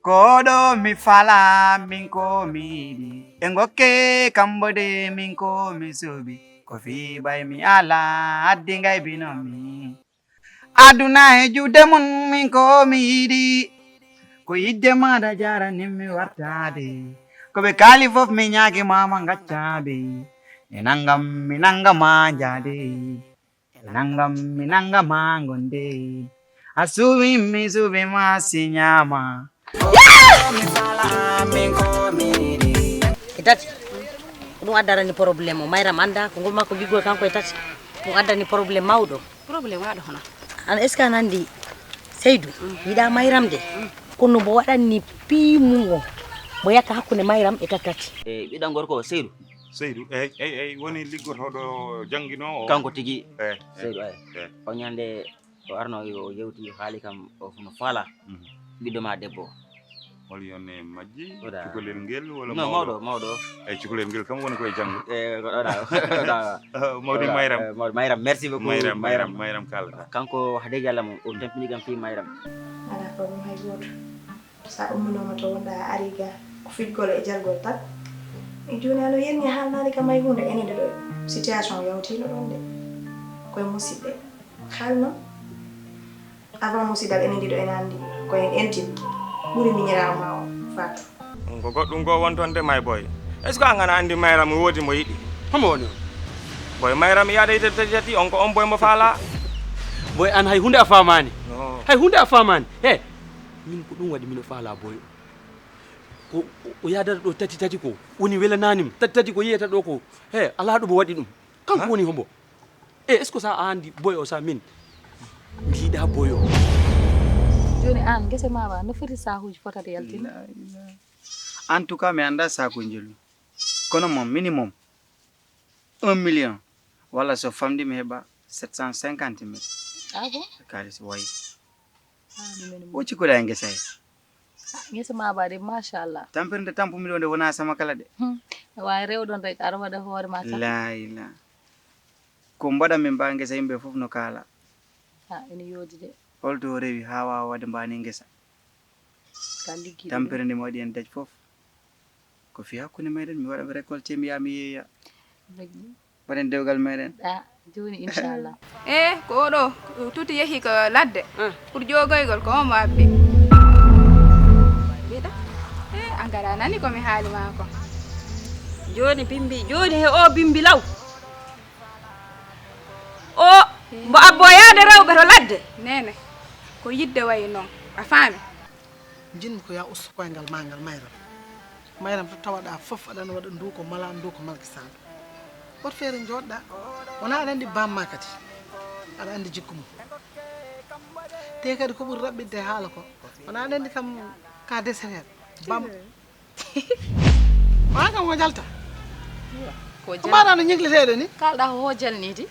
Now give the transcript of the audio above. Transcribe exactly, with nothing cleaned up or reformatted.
Ko ɗo mi fala, min ko mi yiɗi. E ngokke kambo de, min ko mi suubi. Ko fii ɓay mi ala, addi ngay bino mi. Aduna e juuɗe mun, min ko mi yiɗi. Ko yidde maɗa jarani mi wartade. Ko ɓe kaali fof mi ñaagi mama ngaccaɓe. E nangam, mi nanga ma jaade. Nangam mi nanga ma gonde. A suuɓi mi suuɓi ma si ñaama. E tati. Ko ɗum addarani problème o. Mayram annda ko ngol makko giggol kanko e tati. Ɗum addani problème mawɗo. Problème waɗo hono? An est-ce que an anndi Seydou yiɗa Mayram de? Kono mbo waɗanni piimum o. Mbo yakka hakkunde Mayram e tati tati. E ɓiɗɗan gorko o Seydou. Seydou, eyi, eyi, eyi, woni liggotooɗo jannginoowo o. Kanko tigi. Eyi, eyi, Seydou, eyi. Eyi. O ñande o arno o yewti haali kam o no faala ɓiɗɗo ma debbo. Hol yonne majji? Oɗa. Cukalel ngel wala non, mawɗo? Mawɗo, mawɗo. Eyi, cukalel ngel kam woni koye janngo. E ko ɗoɗa. Mawdi Mayram. Mawdi Mayram, merci beaucoup. Mayram, Mayram, Mayram kala. Kanko wax dëgg yàlla moom o tampini kam fii Mayram. Alaa problème hay gooto. Sa umminooma to wonɗa a ari ga ko fijgol e jargol tan. E jooni ano yenni haalnaade kam hay huunde enen ɗo situation yawtiino ɗon de. Koye musidɓe. Haalno? Avant musidal enen ɗiɗo ene anndi ko en entin ɓuri miñiraawo ma o Fatou. Ɗum ko goɗɗum goo won toon de may boy. Est-ce que an ana anndi Mayram woodi mo yiɗi? Homo woni on? Boy Mayram yaada yite tati tati on ko on boy mo faala. Boy an hay huunde a faamaani. No. Hay huunde a faamaani. He, min ko ɗum waɗi mino faala boy. Ko o yaadata ɗo tati tati ko woni welanaani mo. Tati tati ko yiyata ɗo ko he alaa ɗo mo waɗi ɗum. Kanko woni hombo? E est-ce que sa a anndi boy o sa min mi yiɗa boy o? Jooni aan ngese ma ba no foti saahuuji fotata yaltinde? En tout cas mi annda saakuuji jolmi. Kono moom minimum un million walla so famɗi mi heɓa sept cent cinquante mille. Ah bon? Kaalis wayi. Ah, ɗum ene o cikkuɗa e ngesa he. Ah, ngesa ma ba de machallah. Tampere nde tampumi ɗo nde wona sama kala de. Hmm. Wawi rewɗon rek aɗa waɗa hoore ma tan. Layla. Ko mbaɗa min mba ngesa yimɓe fof no kaala. Ah, ene yoodi de. Holto rewi ha wawa wadde mbani ngesa? Ka liggi. Tampere nde mi waɗi en daj fof. Ko fi hakkunde meɗen mi waɗa récolté mi yaha mi yeeya. Moƴƴi. Mbaɗen dewgal meɗen. Ah, jooni inchallah. E ko oɗo tuti yehi ko ladde pour jogoygol ko omo abbi. Mbiɗa e a ngara nani ko mi haali ma ko. Jooni bimbi jooni he o bimbi law. O mbo abbo yaade rewɓe to ladde. Nene ko yidde wayi noon a faami. Jinmi ko ya ustu koyngal ma ngal Mayram. Mayram to tawaɗa fof aɗa waɗa ndu ko mala ndu ko malki sal. Wot feere jooɗɗa wona aɗa anndi bamma kadi aɗa anndi jikku mum. Te kadi ko ɓuri raɓɓiɗde haala ko wona aɗa anndi kam ka desereer bam. Wona kam ko jalta. Ko mbaɗa no ñigleteɗo ni kalɗa ko ho jalnidi.